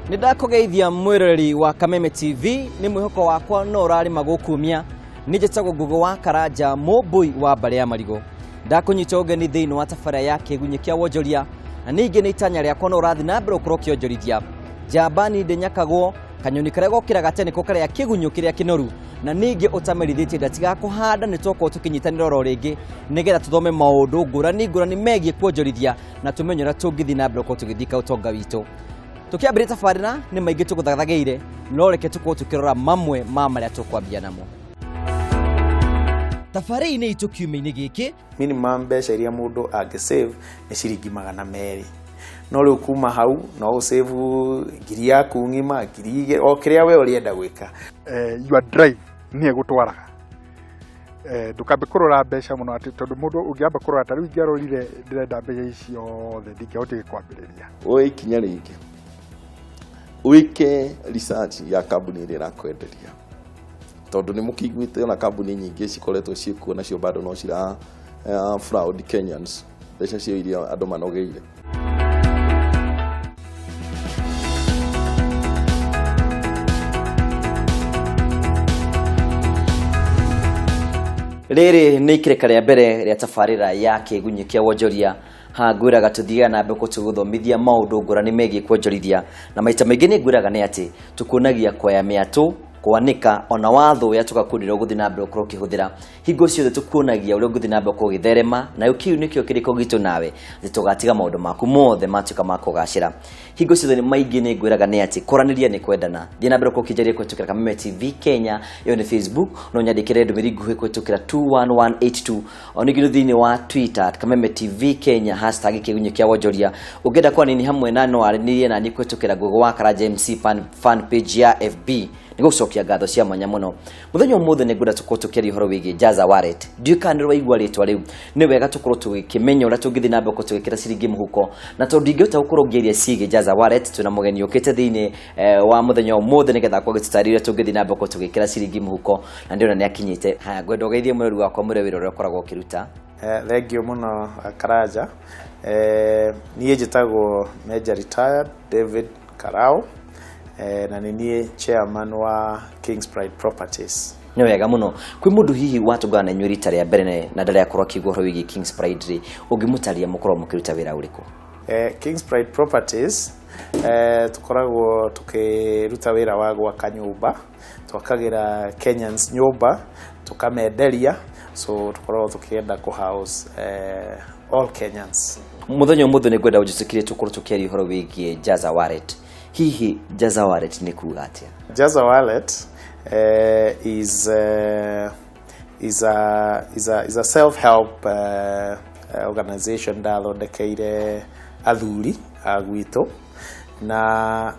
Nĩ ndakũgeithia mwĩroreri wa Kameme TV, nĩ mwĩhoko wakwa no ũrarĩma gũkumia. Nĩ njĩtagwo Ngũgĩ wa Karanja, mũmbũi wa mbarĩ ya marigũ. Ndakũnyita ũgeni thĩinĩ wa tabarĩra ya kĩgunyĩ kĩa wonjoria, na ningĩ nĩ itanya rĩakwa no ũrathiĩ na mbere gũkorwo ũkĩonjorithia. Njamba ndĩnyakagwo, kanyoni karĩa gokĩraga tene nĩko karĩa kĩgunyũ kĩrĩa kĩnoru, na ningĩ ũtamerithĩtie ndatigaga kũhanda. Nĩ twakorwo tũkĩnyitanĩra oro rĩngĩ nĩgetha tũthome maũndũ ngũrani ngũrani megiĩ kuonjorithia na tũmenye ũrĩa tũngĩthiĩ na mbere gũkorwo tũgĩthika ũtonga witũ. Tũkĩambĩrĩria tabarĩra nĩ maingĩ tũgũthathagĩire, no reke tũkorwo tũkĩrora mamwe ma marĩa tũkwambia namo tabarĩra-inĩ itũ kiumia-inĩ gĩkĩ. Minimum mbeca iria mũndũ angĩ save nĩ ciringi 200, no rĩu kuma hau no ũ save 1,000 yaku ng'ima, 2,000, o kĩrĩa we ũrĩenda gwĩka. Your drive nĩyo ĩgũtwaraga. Ndũkambe kũrora mbeca mũno, atĩ tondũ mũndũ ũngĩamba kũrora, ta rĩu ingĩarorire ndĩrenda mbeca ici ciothe, ndingĩahotire kwambĩrĩria. Woe ikinya rĩngĩ, wĩke research ya kambuni ĩrĩa ĩrakwenderia, tondũ nĩ mũkĩiguĩte ona kambuni nyingĩ cikoretwo ciĩkuo, nacio bado no cira fraud Kenyans mbeca cio iria andũ manogeire. Rĩrĩ nĩ ikĩrĩka rĩa mbere rĩa tabarĩra ya kĩgunyĩ kĩa wonjoria. Ha ngwĩraga tũthiaga na mbere tũgũthomithia maũndũ ngũrani megiĩ kuonjorithia, na maita maingĩ nĩ ngwĩraga nĩ atĩ tũkuonagia kwaya mĩatũ, kwanĩka ona wathũya, tũgakuonia ũrĩa ũgũthiĩ na mbere ũkorwo ũkĩhũthĩra. Hingo ciothe tũkuonagia ũrĩa ũngĩthiĩ na mbere ũkorwo ũgĩtherema, nayo kĩu nĩkĩo kĩrĩko gitũ nawe, atĩ tũgatiga maũndũ maku mothe matuĩka ma kũgacĩra. Hingo ciothe nĩ maingĩ nĩ ngwĩraga nĩ atĩ kwaranĩria nĩ kwendana. Thiĩ na mbere ũkorwo ũkĩnjaria kũhĩtũkĩra Kameme TV Kenya, ĩyo nĩ Facebook. No nyandĩkĩre ndũmĩrĩri nguhĩ kũhĩtũkĩra 21182. O ningĩ thĩinĩ wa Twitter @KamemeTV Kenya, #kĩgunyĩ kĩa wonjoria. Ũngĩenda kwaranĩria hamwe na no aranĩrie na niĩ kũhĩtũkĩra Ngũgĩ wa Karanja MC fan page ya FB. Nĩ gũcokia ngatho cia mwanya mũno. Mũthenya ũmũthĩ nĩ ngwenda tũkorwo tũkĩaria ũhoro wĩgiĩ Jaza Wallet. Ndiũĩ kana nĩ waigua rĩtwa rĩu. Nĩ wega tũkorwo tũgĩkĩmenya ũrĩa tũngĩthiĩ na mbere gũkorwo tũgĩkĩra ciringi mũhuko, na tondũ ndingĩhota gũkorwo ngĩaria ciĩgiĩ Jaza Wallet, twĩna mũgeni ũkĩte thĩinĩ wa mũthenya ũmũthĩ nĩgetha akorwo agĩtũtarĩria ũrĩa tũngĩthiĩ na mbere gũkorwo tũgĩkĩra ciringi mũhuko, na ndĩrona nĩ akinyĩte. Haya, ngwenda ũgeithie mwĩrori wakwa, mwĩre wĩra ũrĩa ũkoragwo ũkĩruta. Thengiũ mũno, Karanja. Niĩ njĩtagwo Major Retired David Karau, na nĩ niĩ chairman wa Kings Pride Properties. Nĩ wega mũno. Kwĩ mũndũ hihi watũngana na inyuĩ rita rĩa mbere na ndarĩ akorwo akĩigua ũhoro wĩgiĩ Kings Pride rĩ, ũngĩmũtarĩria mũkorwo mũkĩruta wĩra ũrĩkũ? Kings Pride Properties, tũkoragwo tũkĩruta wĩra wa gwaka nyũmba. Twakagĩra Kenyans nyũmba, tũkamenderia, so tũkoragwo tũkĩenda kũ house all Kenyans. Mũthenya ũmũthĩ nĩ ngwenda ũnjĩtĩkĩrie tũkorwo tũkĩaria ũhoro wĩgiĩ Jaza Wallet. Hihi Jaza Wallet nĩ kuga atĩa? Jaza Wallet is a self-help organization ndathondekeire athuri a gwitũ, na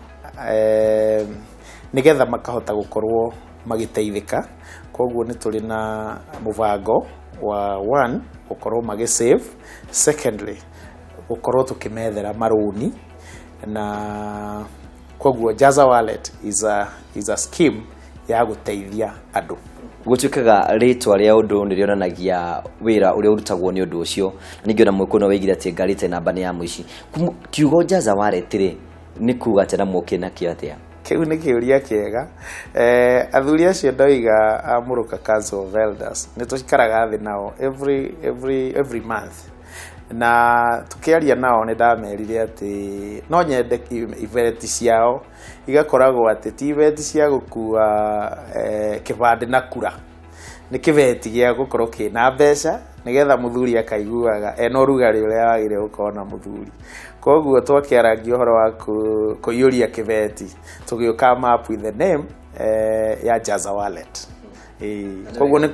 nĩgetha makahota gũkorwo magĩteithĩka. Koguo nĩ tũrĩ na mũbango wa one, gũkorwo magĩ save, secondly, gũkorwo tũkĩmethera marũni, na koguo Jaza Wallet is a scheme ya gũteithia andũ. Gũtuĩkaga rĩtwa rĩa ũndũ nĩ rĩonanagia wĩra ũrĩa ũrutagwo nĩ ũndũ ũcio, na ningĩ ona mũgĩkũyũ no wĩigire atĩ ngari ĩtarĩ namba nĩ ya mũici. Kiugo Jaza Wallet rĩ, nĩ kuga atĩa na mũkĩ nakĩo atĩa? Kĩu nĩ kĩũria kĩega. Athuri acio ndoiga a Mũrũka Council of Elders, nĩ tũikaraga thĩ nao every month, na tũkĩaria nao nĩ ndamerire atĩ no nyende ibeti ciao igakoragwo atĩ ti ibeti cia gũkua kĩbandĩ na kura, nĩ kĩbeti gĩa gũkorwo kĩna mbeca, nĩgetha mũthuri akaiguaga ena ũrugarĩ ũrĩa wagĩrĩire gũkorwo na mũthuri. Koguo twakĩarangia ũhoro wa kũiyũria kĩbeti, tũgĩũka up with the name ya Jaza Wallet. Koguo nĩ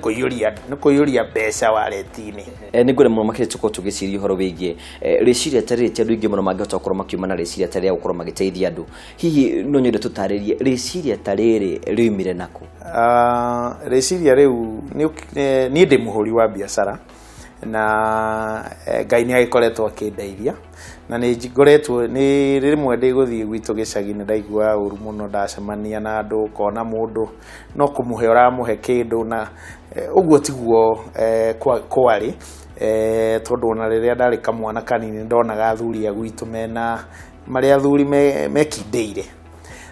kũiyũria mbeca wallet-inĩ. Nĩ ngwenda mũno makĩria tũkorwo tũgĩciria ũhoro wĩgiĩ rĩciria ta rĩrĩ. Ti andũ aingĩ mũno mangĩhota gũkorwo makiuma na rĩciria ta rĩa gũkorwo magĩteithia andũ. Hihi no nyende tũtarĩrie rĩciria ta rĩrĩ rĩoimire nakũ? Ah, rĩciria rĩu niĩ ndĩ mũhũri wa biacara, na Ngai nĩ agĩkoretwo akĩndeithia, na nĩ ngoretwo nĩ rĩmwe ndĩ gũthiĩ gwitũ gĩcagi nĩ ndaiguaga ũru mũno ndacemania na andũ, ũkona mũndũ no kũmũhe ũramũhe kĩndũ, na ũguo tiguo kwarĩ, tondũ ona rĩrĩa ndarĩ kamwana kanini ndonaga athuri a gwitũ mena marĩa athuri mekindĩire.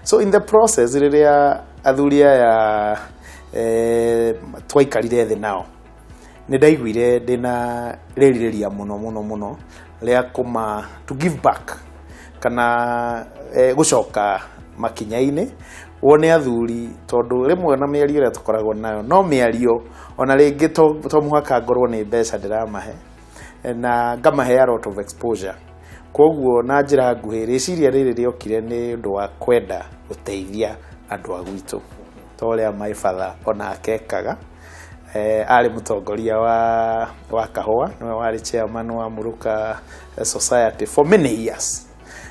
So in the process, rĩrĩa athuri aya twaikarire thĩ nao, nĩ ndaiguire ndĩna rĩrirĩria mũno mũno mũno rĩa kũma to give back kana gũcoka makinya-inĩ wone athuri, tondũ rĩmwe na mĩario ĩrĩa tũkoragwo nayo no mĩario, ona rĩngĩ to mũhaka ngorwo nĩ mbeca ndĩramahe na ngamahe a lot of exposure. Koguo na njĩra nguhĩ, rĩciria rĩrĩ rĩokire nĩ ũndũ wa kwenda gũteithia andũ a gwitũ ta ũrĩa my father onake ekaga. Arĩ mũtongoria wa kahũa, nĩwe warĩ chairman wa Muruka Society for many years,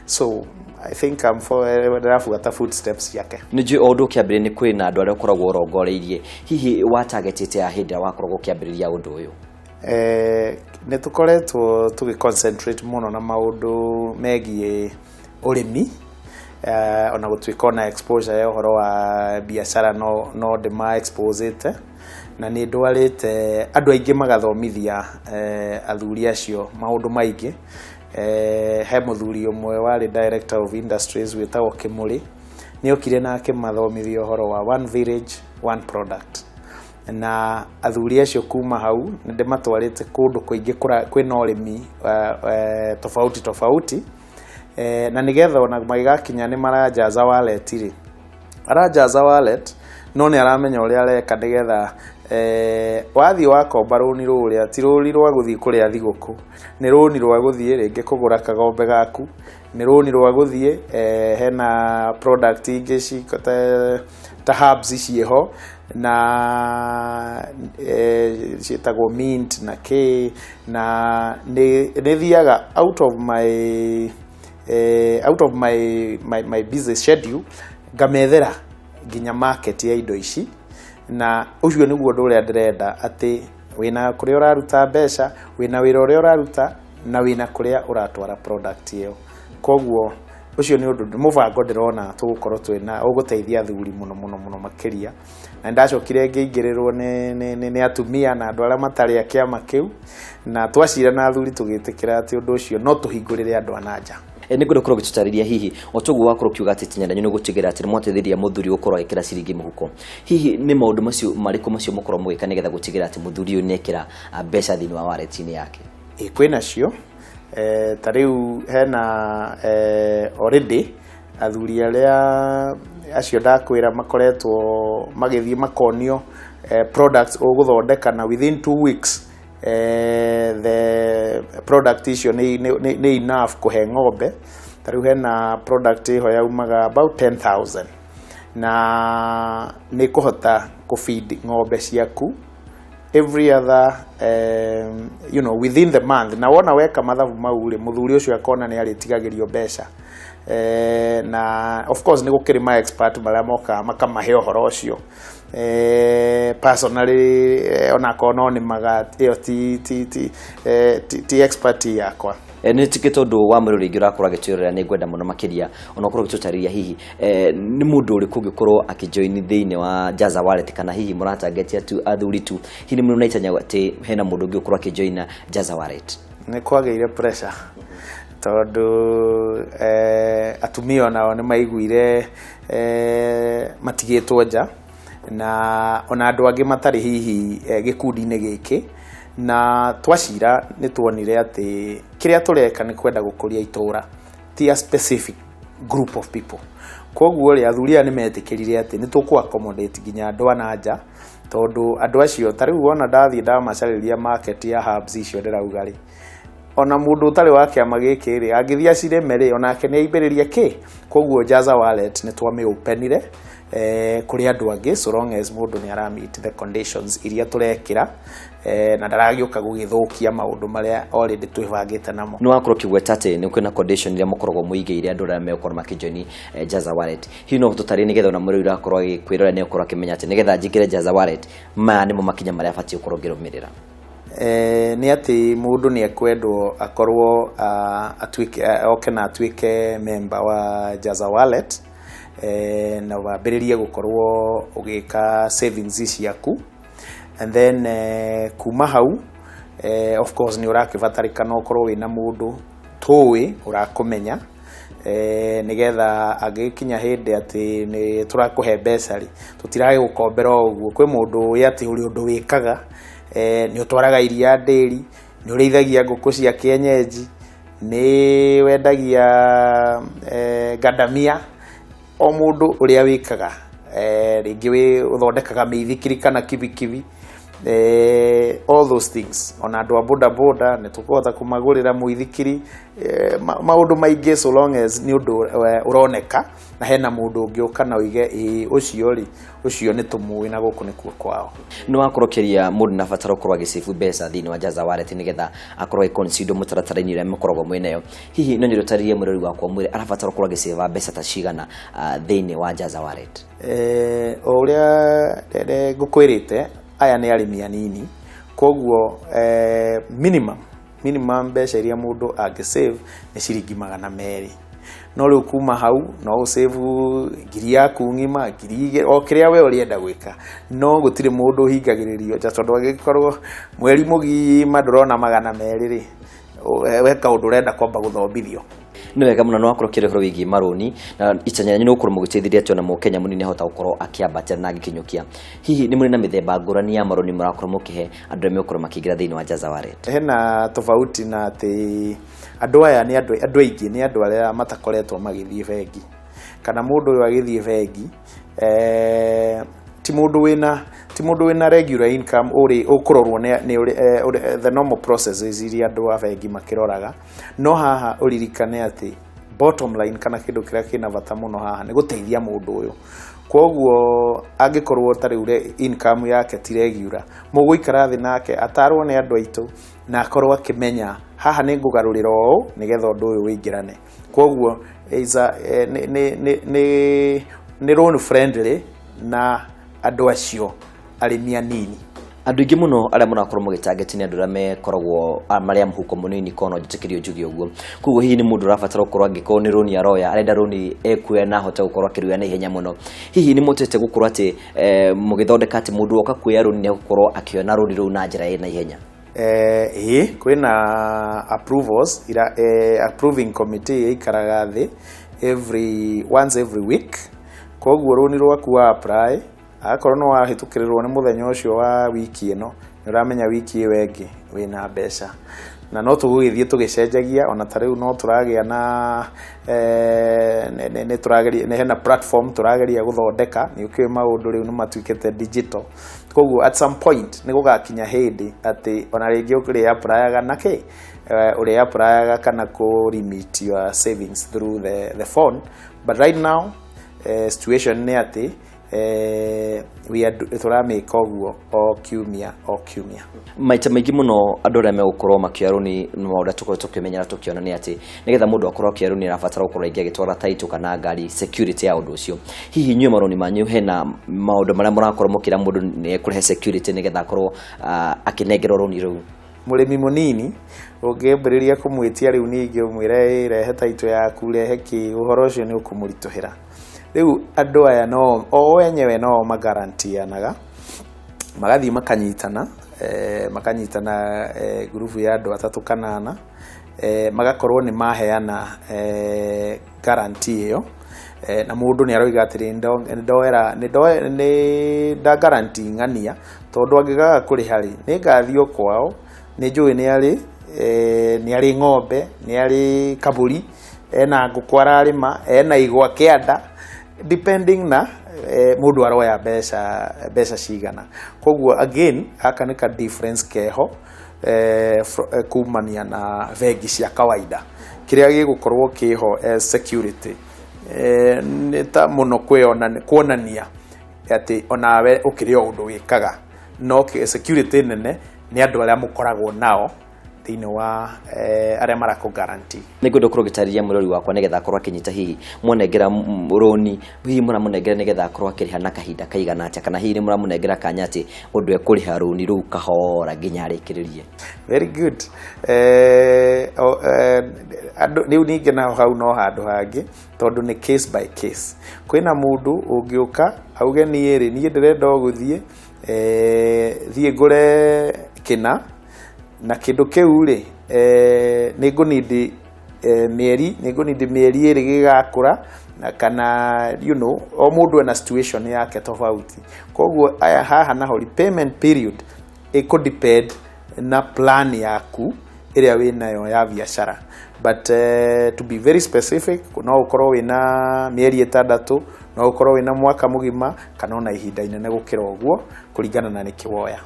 so I think I'm for ndĩrabuata footsteps ciake. Nĩ njũĩ o ũndũ ũkĩambĩrĩria nĩ kwĩ na andũ arĩa ũkoragwo ũrongoreirie. Hihi watargetĩte a hĩndĩ ĩrĩa wakoragwo ũkĩambĩrĩria ũndũ ũyũ? Nĩ tũkoretwo tũgĩ concentrate mũno na maũndũ megiĩ ũrĩmi, ona gũtuĩka ona exposure ya ũhoro wa biacara no ndĩma exposete, na nĩ ndwarĩte andũ aingĩ magathomithia athuri acio maũndũ maingĩ. He mũthuri ũmwe warĩ director of industries wĩtagwo Kĩmũrĩ, nĩ okire na akĩmathomithia ũhoro wa one village, one product, na athuri acio kuma hau nĩ ndĩmatwarĩte kũndũ kũingĩ kwĩna ũrĩmi tofauti tofauti, na nĩgetha ona magĩgakinya nĩ marajaza wallet rĩ, arajaza wallet no nĩ aramenya ũrĩa areka, nĩgetha wathiĩ wakomba rũni rũrĩa ti rũni rwa gũthiĩ kũrĩa thigũkũ, nĩ rũni rwa gũthiĩ rĩngĩ kũgũra kagombe gaku, nĩ rũni rwa gũthiĩ hena product ingĩ ta herbs ciĩho na ciĩtagwo mint na kĩ, na nĩ thiaga out of my busy schedule ngamethera nginya market ya indo ici. Na ũcio nĩguo ũndũ ũrĩa ndĩrenda, atĩ wĩna kũrĩa ũraruta mbeca, wĩna wĩra ũrĩa ũraruta, na wĩna kũrĩa ũratwara product ĩyo. Koguo ũcio nĩ ũndũ mũbango ndĩrona tũgũkorwo twĩna ũgũteithia athuri mũno mũno mũno makĩria. Na ndacokire ngĩingĩrĩrwo nĩ atumia na andũ arĩa matarĩ a kĩama kĩu, na twacira na athuri tũgĩtĩkĩra atĩ ũndũ ũcio no tũhingũrĩre andũ a na nja. Nĩ ngwenda ũkorwo ũgĩtũtarĩria hihi o toguo wakorwo ũkiuga atĩ tinya nĩ gũtigĩrĩra atĩ nĩ mwateithĩrĩria mũthuri gũkorwo agĩkĩra ciringi mũhuko. Hihi nĩ maũndũ macio marĩkũ macio mũkorwo mũgĩka nĩgetha gũtigĩrĩra atĩ mũthuri ũyũ nĩ ekĩra mbeca thĩinĩ wa wallet-inĩ yake? Ĩ, kwĩnacio. Ta rĩu hena already athuri arĩa acio ndakwĩra makoretwo magĩthiĩ makonio products ũgũthondeka, na within 2 weeks the product icio nĩ enough kũhe ng'ombe. Ta rĩu hena product ĩho yaumaga about 10,000 na nĩ kũhota kũfeed ng'ombe ciaku every other within the month. Na wona weka mathabu mau rĩ, mũthuri ũcio akona nĩ arĩtigagĩrio mbeca. Na of course nĩ gũkĩrĩ ma expert marĩa mokaga makamahe ũhoro ũcio. Personally, onakorwo no nĩmaga ĩyo ti expert yakwa. Nĩ tikĩ tondũ wa mwĩrĩ rĩngĩ ũrakorwo agĩtwĩrorera, nĩ ngwenda mũno makĩria ona ũkorwo ũgĩtũtarĩria hihi nĩ mũndũ ũrĩkũ ũngĩkorwo akĩjoin thĩinĩ wa Jaza Wallet, kana hihi mũratargetia tu athuri tu? Hihi nĩ mũnaitanya atĩ hena mũndũ ũngĩ ũkorwo akĩjoina Jaza Wallet? Nĩ kwagĩire pressure tondũ atumia onao nĩ maiguire matigĩtwo nja, na ona andũ angĩ matarĩ hihi gĩkundi-inĩ gĩkĩ. Na twacira nĩ tuonire atĩ kĩrĩa tũreka nĩ kwenda gũkũria itũra, ti a specific group of people. Koguo rĩ, athuri aya nĩ metĩkĩrire atĩ nĩ tũkũ accommodate nginya andũ a na nja, tondũ andũ acio ta rĩu wona ndathiĩ ndamacarĩria market ya herbs icio ndĩrauga rĩ, ona mũndũ ũtarĩ wa kĩama gĩkĩ rĩ, angĩthiĩ acirĩme rĩ, onake nĩ aingĩrĩria kĩ. Koguo Jaza Wallet nĩ twamĩ openire kũrĩ andũ angĩ, so long as mũndũ nĩ ara meet the conditions iria tũrekĩra na ndaragĩũka gũgĩthũkia maũndũ marĩa already twĩbangĩte namo. Nĩ wakorwo ũkĩgweta atĩ nĩ kwĩna condition iria mũkoragwo mũigĩire andũ arĩa megũkorwo makĩjoin Jaza Wallet. Hihi no tũtarĩrie nĩgetha ona mũrĩmi ũrakorwo agĩkwĩrora nĩ akorwo akĩmenya atĩ nĩgetha njingĩre Jaza Wallet, maya nĩmo makinya marĩa batiĩ gũkorwo ngĩrũmĩrĩra? Nĩ atĩ mũndũ nĩ ekwendwo akorwo atuĩke oke na atuĩke member wa Jaza Wallet, na wambĩrĩrie gũkorwo ũgĩka savings ciaku, and then kuma hau, of course nĩ ũrakĩbatarĩkana ũkorwo wĩna mũndũ tũĩ ũrakũmenya. Nĩgetha angĩkinya hĩndĩ atĩ nĩ tũrakũhe mbeca rĩ, tũtiragĩgũkombera o ũguo. Kwĩ mũndũ ũĩ atĩ ũrĩ ũndũ wĩkaga, nĩ ũtwaraga iria ndĩri, nĩ ũrĩithagia ngũkũ cia kienyeji, nĩ wendagia ngandamia. O mũndũ ũrĩa wĩkaga, rĩngĩ wĩ ũthondekaga mĩithikiri kana kibikibi, all those things. Ona andũ a boda boda nĩ tũkũhota kũmagũrĩra mũithikiri, maũndũ maingĩ, so long as nĩ ũndũ ũroneka na hena mũndũ ũngĩũka na oige, "Ĩĩ, ũcio rĩ, ũcio nĩ tũmũĩ na gũkũ nĩkuo kwao." Nĩ wakorwo ũkĩria mũndũ na batara gũkorwo agĩsave mbeca thĩinĩ wa Jaza Wallet nĩgetha akorwo agĩconsider mũtaratara-inĩ ũrĩa mũkoragwo mwĩnayo. Hihi no nyende ũtarĩrie mũrori wakwa, mwĩre arabatara gũkorwo agĩsave mbeca ta cigana thĩinĩ wa Jaza Wallet? O ũrĩa ngũkwĩrĩte, aya nĩ arĩmi anini, koguo minimum mbeca iria mũndũ angĩsave nĩ ciringi 200. No rĩu kuma hau no ũsave 1,000 yaku ng'ima, 2,000, o kĩrĩa we ũrĩenda gwĩka. No gũtirĩ mũndũ ũhingagĩrĩrio nja, tondũ angĩkorwo mweri mũgima ndũrona 200 rĩ, we kaũndũ ũrenda kwamba gũthomithio. Nĩ wega mũno. Nĩ wakorwo ũkĩrĩ ũhoro wĩgiĩ marũni na itanya rĩanyu nĩ gũkorwo mũgĩteithĩrĩria atĩ ona mũkenya mũnini ahota gũkorwo akĩambatĩra na agĩkinyũkia. Hihi nĩ mũrĩ na mĩthemba ngũrani ya marũni mũrakorwo mũkĩhe andũ arĩa megũkorwo makĩingĩra thĩinĩ wa Jaza Wallet? Hena tofauti na atĩ andũ aya nĩ andũ aingĩ nĩ andũ arĩa matakoretwo magĩthiĩ bengi, kana mũndũ ũyũ agĩthiĩ bengi, ti mũndũ wĩna regular income ũrĩ ũkũrorwo nĩ the normal processes iria andũ a bengi makĩroraga. No haha ũririkane atĩ bottom line, kana kĩndũ kĩrĩa kĩna bata mũno haha, nĩ gũteithia mũndũ ũyũ. Koguo angĩkorwo ta rĩu income yake ti regular, mũgũikara thĩ nake, atarwo nĩ andũ aitũ na akorwo akĩmenya haha nĩ ngũgarũrĩra ũũ nĩgetha ũndũ ũyũ wĩingĩrane. Koguo is a, nĩ loan friendly na andũ acio arĩmi anini. Andũ aingĩ mũno arĩa mũrakorwo mũgĩtarget nĩ andũ arĩa mekoragwo marĩ a mũhuko mũnini, kono njĩtĩkĩrio njuge ũguo. Koguo hihi nĩ mũndũ ũrabatara gũkorwo, angĩkorwo nĩ rũni aroya, arenda rũni ekuoya na ahote gũkorwo akĩruya na ihenya mũno. Hihi nĩ mũtete gũkorwo atĩ mũgĩthondeka atĩ mũndũ oka kuoya rũni nĩ egũkorwo akĩona rũni rũu na njĩra ĩna ihenya? Ĩĩ, kwĩna approvals ira, approving committee ĩikaraga thĩ once every week. Koguo rũni rwaku wa apply, akorwo nĩ wahĩtũkĩrĩrwo nĩ mũthenya ũcio wa wiki ĩno, nĩ ũramenya wiki ĩyo ĩngĩ wĩna mbeca. Na no tũgũgĩthiĩ tũgĩcenjagia. Ona ta rĩu no tũragĩa na nĩ tũrageria, nĩ hena platform tũrageria gũthondeka. Nĩ ũkĩũĩ maũndũ rĩu nĩ matuĩkĩte digital, koguo at some point nĩ gũgakinya hĩndĩ atĩ ona rĩngĩ ũrĩa applyaga na kĩ, ũrĩa applyaga kana kũ limit your savings through the phone. But right now, situation nĩ atĩ we are tũramĩka ũguo o kiumia o kiumia. Maita maingĩ mũno andũ arĩa megũkorwo makĩoya rũni, maũndũ tũkorwo tũkĩmenyera tũkĩona nĩ atĩ nĩgetha mũndũ akorwo akĩoya rũni arabatara gũkorwo rĩngĩ agĩtwara title kana ngari security ya ũndũ ũcio. Hihi inyuĩ marũni manyu hena maũndũ marĩa mũrakorwo mũkĩra mũndũ nĩ ekũrehe security nĩgetha akorwo akĩnengerwo rũni rũu? Mũrĩmi mũnini ũngĩambĩrĩria kũmwĩtia rĩu ningĩ ũmwĩre, "Ĩ, rehe title yaku, rehe kĩ," ũhoro ũcio nĩ ũkũmũritũhĩra. Rĩu andũ aya no o enyewe no magarantianaga, magathiĩ makanyitana, makanyitana ngurubu ya andũ atatũ kana ana, magakorwo nĩ maheana guarantee ĩyo, na mũndũ nĩ aroiga atĩrĩ, "Nĩ ndoera nĩ nda guarantee ng'ania, tondũ angĩgaga kũrĩha rĩ, nĩ ngathiĩ o kwao, nĩ njũĩ nĩ arĩ ng'ombe, nĩ arĩ kabũri, ena ngũkũ ararĩma, ena igwa kĩanda," depending na mũndũ aroya mbeca cigana. Koguo again gaka nĩ ka difference keho kumania na bengi cia kawaida. Kĩrĩa gĩgũkorwo kĩho as security nĩ ta mũno kuonania atĩ onawe ũkĩrĩ o ũndũ wĩkaga. No security nene nĩ andũ arĩa mũkoragwo nao thĩinĩ wa arĩa marakũ guarantee. Nĩ ngwenda ũkorwo ũgĩtarĩria mũrori wakwa nĩgetha akorwo akĩnyita. Hihi mwanengera rũni, hihi mũramũnengera nĩgetha akorwo akĩrĩha na kahinda kaigana atĩa, kana hihi nĩ mũramũnengera kanya atĩ ũndũ ekũrĩha rũni rũu kahora nginya arĩkĩrĩrie? Very good. Andũ rĩu ningĩ naho hau no handũ hangĩ, tondũ nĩ case by case. Kwĩna mũndũ ũngĩũka auge, "Niĩ rĩ, niĩ ndĩrenda o gũthiĩ thiĩ ngũre kĩna na kĩndũ kĩu rĩ, nĩ ngũnindi mĩeri, nĩ ngũnindi mĩeri 2 gĩgakũra, na kana o mũndũ ena situation yake tofauti. Koguo aya haha naho repayment period ĩkũ depend na plan yaku ĩrĩa wĩnayo ya biacara. But to be very specific, no ũkorwo wĩna mĩeri 6, no ũkorwo wĩna mwaka mũgima, kana ona ihinda inene gũkĩra ũguo, kũringana na nĩkĩ woya.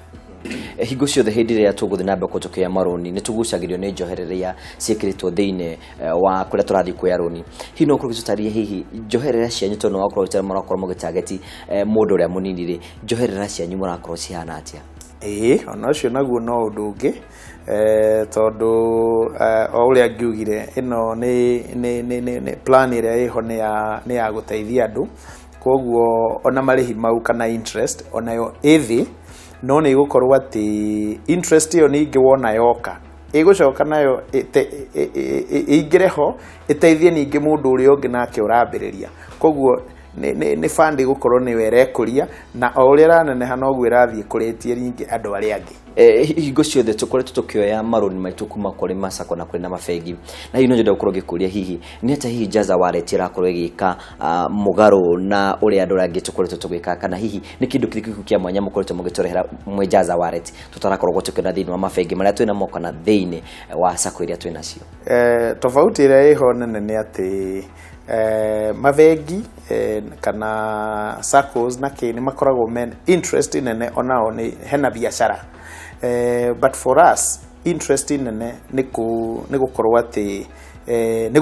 Hingo ciothe hĩndĩ ĩrĩa tũgũthiĩ na mbere tũkĩoya marũni, nĩ tũgucagĩrio nĩ njoherera iria ciĩkĩrĩtwo thĩinĩ wa kũrĩa tũrathiĩ kuoya rũni. Hihi no ũkorwo ũgĩtũtarĩria hihi njoherera cianyu, tondũ nĩ wakorwo ũgĩtara mũrakorwo mũgĩtageti mũndũ ũrĩa mũnini rĩ, njoherera cianyu mũrakorwo cihana atĩa? Ĩĩ, ona ũcio naguo no ũndũ ũngĩ, tondũ o ũrĩa ngiugire, ĩno nĩ plan ĩrĩa ĩho nĩ ya gũteithia andũ. Koguo ona marĩhi mau kana interest onayo ĩ thĩ, no nĩ ĩgũkorwo atĩ interest ĩyo ningĩ wona yoka ĩgũcoka nayo ĩingĩre ho, ĩteithie ningĩ mũndũ ũrĩa ũngĩ nake ũrambĩrĩria. Koguo nĩ fund ĩgũkorwo nĩyo ĩrekũria, na o ũrĩa ĩraneneha noguo ĩrathiĩ ĩkũrĩtie ningĩ andũ arĩa angĩ. Hingo ciothe tũkoretwo tũkĩoya marũni maitũ kuma kũrĩ macako na kũrĩ na mabengi, na hihi no nyende gũkorwo ngĩkũria, hihi nĩ atĩa hihi Jaza Wallet ĩrakorwo ĩgĩka mũgarũ na ũrĩa andũ arĩa angĩ tũkoretwo tũgĩka, kana hihi nĩ kĩndũ kĩrĩkũ kĩa mwanya mũkoretwo mũgĩtũrehera mwĩ Jaza Wallet tũtarakoragwo tũkĩona thĩinĩ wa mabengi marĩa twĩna mo kana thĩinĩ wa sacco iria twĩ nacio? Tofauti ĩrĩa ĩho nene nĩ atĩ mabengi kana saccos na kĩ nĩ makoragwo men interest nene, onao nĩ hena biacara, but for us interest nene nĩ gũkorwo atĩ nĩ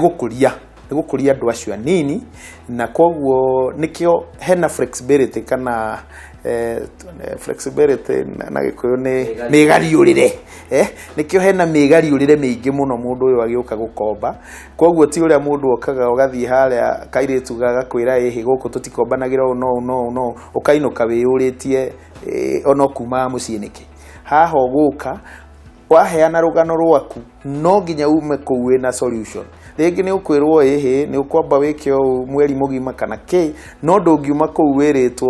gũkũria andũ acio anini, na koguo nĩkĩo hena flexibility kana flexibility na Gĩkũyũ nĩ mĩgariũrĩre, nĩkĩo hena mĩgariũrĩre mĩingĩ mũno mũndũ ũyũ agĩũka gũkomba. Koguo ti ũrĩa mũndũ okaga ũgathiĩ harĩa kairĩtu gagakwĩra, "Ĩhĩ, gũkũ tũtikombanagĩra ũũ no ũũ no ũũ no ũũ," ũkainũka wĩyũrĩtie, ona ũkumaga mũciĩ nĩkĩ. Haha ũgũka waheana rũgano rwaku, no nginya ume kũu wĩna solution. Rĩngĩ nĩ ũkwĩrwo, "Ĩhĩ, nĩ ũkwamba wĩke ũũ mweri mũgima," kana kĩ, no ndũngiuma kũu wĩrĩtwo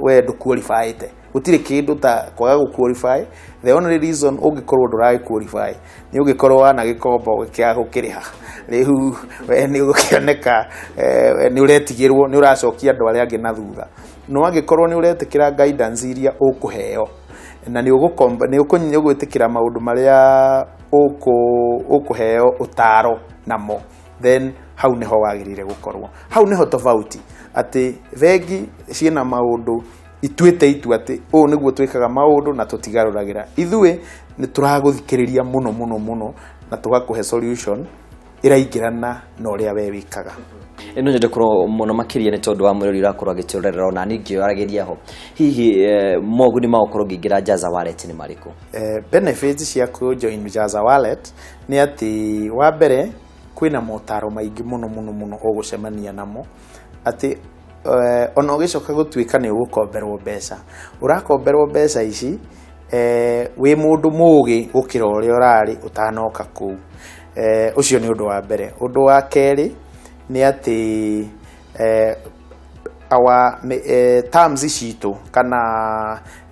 we ndũqualifyĩte. Gũtirĩ kĩndũ ta kwaga gũqualify. The only reason ũngĩkorwo ndũragĩ qualify nĩ ũngĩkorwo wanagĩkomba ũgĩkĩaga gũkĩrĩha. Rĩu we nĩ ũgũkĩoneka nĩ ũretigĩrwo, nĩ ũracokia andũ arĩa angĩ na thutha. No angĩkorwo nĩ ũretĩkĩra guidance iria ũkũheo na nĩ ũgũkomba, nĩ ũgwĩtĩkĩra maũndũ marĩa ũkũheo ũtaro namo, then hau nĩho wagĩrĩire gũkorwo. Hau nĩho tofauti, atĩ bengi ciĩna maũndũ ituĩte itua atĩ ũũ nĩguo twĩkaga maũndũ na tũtigarũragĩra. Ithuĩ nĩ tũragũthikĩrĩria mũno mũno mũno na tũgakũhe solution ĩraingĩrana na ũrĩa we wĩkaga. No nyende kũrwo mũno makĩria nĩ tondũ wa mwĩrori ũrakorwo agĩtũrorera, ona niĩ ngĩoragĩria ho, hihi moguni ma gũkorwo ngĩingĩra Jaza Wallet nĩ marĩkũ? Benefits cia kũ join Jaza Wallet nĩ atĩ wa mbere kwĩna motaro maingĩ mũno mũno mũno ũgũcemania namo, atĩ ona ũgĩcoka gũtuĩka nĩ ũgũkomberwo mbeca, ũrakomberwo mbeca ici wĩ mũndũ mũgĩ gũkĩra ũrĩa ũrarĩ ũtanoka kũu. Ũcio nĩ ũndũ wa mbere. Ũndũ wa kerĩ nĩ atĩ our terms citũ kana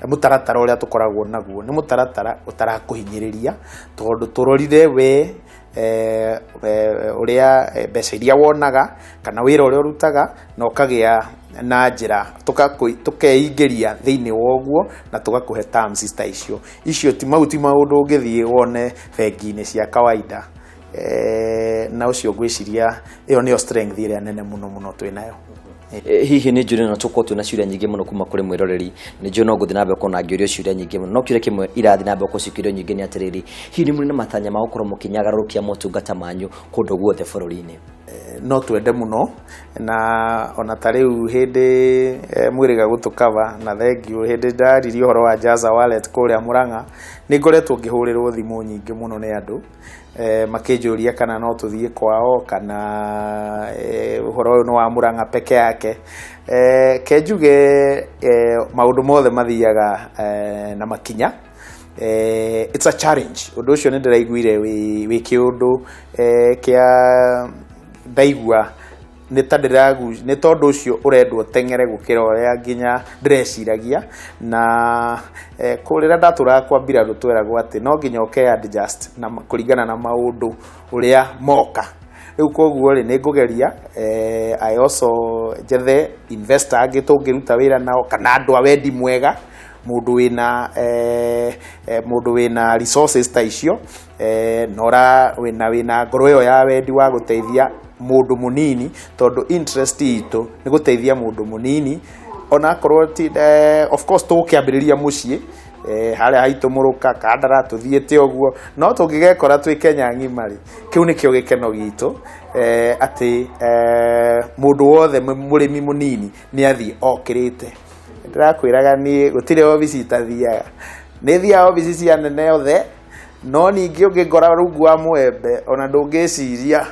mũtaratara ũrĩa tũkoragwo naguo nĩ mũtaratara ũtarakũhinyĩrĩria, tondũ tũrorire we ũrĩa mbeca iria wonaga kana wĩra ũrĩa ũrutaga, na ũkagĩa na njĩra tũkeingĩria thĩinĩ wa ũguo na tũgakũhe terms ta icio. Icio ti mau ti maũndũ ũngĩthiĩ wone bengi-inĩ cia kawaida. Na ũcio ngwĩciria ĩyo nĩyo strength ĩrĩa nene mũno mũno twĩ nayo. Hihi nĩ njũĩ na tũkorwo twĩna ciũria nyingĩ mũno kuma kũrĩ mwĩroreri, nĩ njũĩ no ngũthiĩ na mbere kuona ngĩũrio ciũria nyingĩ mũno, no kĩũria kĩmwe irathiĩ na mbere gũkorwo cikĩũrio nyingĩ nĩ atĩrĩrĩ, hihi nĩ mũrĩ na matanya ma gũkorwo mũkĩnyagarũrũkia motungata manyu kũndũ guothe bũrũri-inĩ? No twende mũno, na ona ta rĩu hĩndĩ mwĩrĩga gũtũkava na thank you, hĩndĩ ndaririe ũhoro wa Jaza Wallet kũrĩa Murang'a, nĩ ngoretwo ngĩhũrĩrwo thimũ nyingĩ mũno nĩ andũ makĩnjũria kana no tũthiĩ kwao kana ũhoro ũyũ nĩ wa Murang'a peke yake. Ke njuge maũndũ mothe mathiaga na makinya. It's a challenge. Ũndũ ũcio nĩ ndĩraiguire wĩ kĩũndũ kĩa ndaigua. Nĩ ta ndĩragu nĩ tondũ ũcio ũrendwo teng'ere gũkĩra ũrĩa nginya ndĩreciragia. Na rĩrĩa ndatũraga kwa mbirarũ tweragwo atĩ no nginya ũke adjust na kũringana na maũndũ ũrĩa moka. Rĩu koguo rĩ, nĩ ngũgeria I also njethe investor angĩ tũngĩruta wĩra nao, kana andũ a wendi mwega, mũndũ wĩna resources ta icio, na ũra wĩna ngoro ĩyo ya wendi wa gũteithia mũndũ mũnini, tondũ interest itũ nĩ gũteithia mũndũ mũnini, onakorwo ti of course tũgũkĩambĩrĩria mũciĩ harĩa haitũ Mũrũka Kandara tũthiĩte ũguo, no tũngĩgekora twĩ Kenya ng'ima rĩ, kĩu nĩkĩo gĩkeno gitũ, atĩ mũndũ wothe mũrĩmi mũnini nĩ athiĩ okĩrĩte. Ndĩrakwĩraga niĩ gũtirĩ obici itathiaga, nĩ thiaga obici cia nene othe, no ningĩ ũngĩngora rungu wa mwembe, ona ndũngĩciria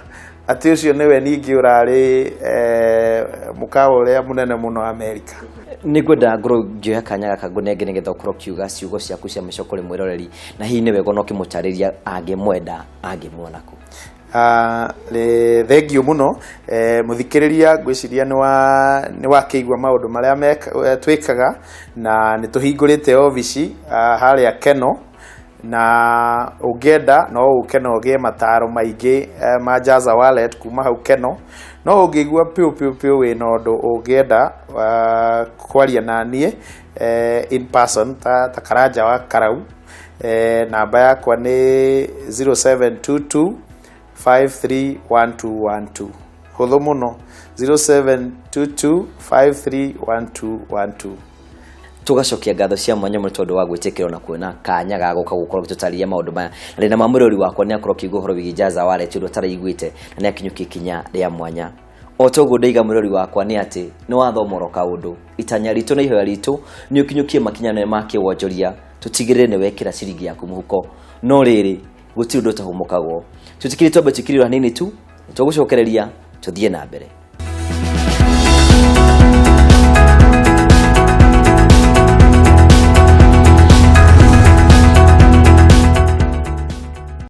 atĩ ũcio nĩwe ningĩ ũrarĩ mũkawa ũrĩa mũnene mũno Amerika. Nĩ ngwenda ngorwo ngĩoya kanya gaka ngũnenge nĩgetha ũkorwo ũkiuga ciugo ciaku cia mũico kũrĩ mwĩroreri, na hihi nĩ wega ona ũkĩmũtarĩria angĩmwenda angĩmuona kũ. Thengiũ mũno, mũthikĩrĩria. Ngwĩciria nĩ wakĩigua maũndũ marĩa twĩkaga, na nĩ tũhingũrĩte obici harĩa Keno, na ũngĩenda no ũke na ũgĩe mataro maingĩ ma Jaza Wallet kuma hau Keno. No ũngĩigua piũ piũ piũ wĩna ũndũ ũngĩenda kwaria na niĩ in person ta Karanja wa Karau, namba yakwa nĩ 0722 531212. Hũthũ mũno, 0722 531212. Tugacokia ngatho cia mwanya mũno tondũ wa gwĩtĩkĩra na kuona kanya ga gũka gũkorwo gĩtũtarĩria maũndũ maya, na ndĩna ma mũrori wakwa nĩ akorwo akĩigua ũhoro wĩgiĩ Jaza Wallet ũndũ ataraiguĩte, na nĩ akinyũkia ikinya rĩa mwanya. O toguo ndaiga, mũrori wakwa, nĩ atĩ nĩ wathoma oro kaũndũ. Itanya ritũ na ihoya ritũ nĩ ũkinyũkie makinya ma kĩwonjoria, tũtigĩrĩre nĩ wekĩra ciringi yaku mũhuko. No rĩrĩ, gũtirĩ ũndũ ũtahũmũkagwo. Tũtikĩrĩ twambe tũikĩrĩrwo hanini tu, tũgũcokereria tũthiĩ na mbere.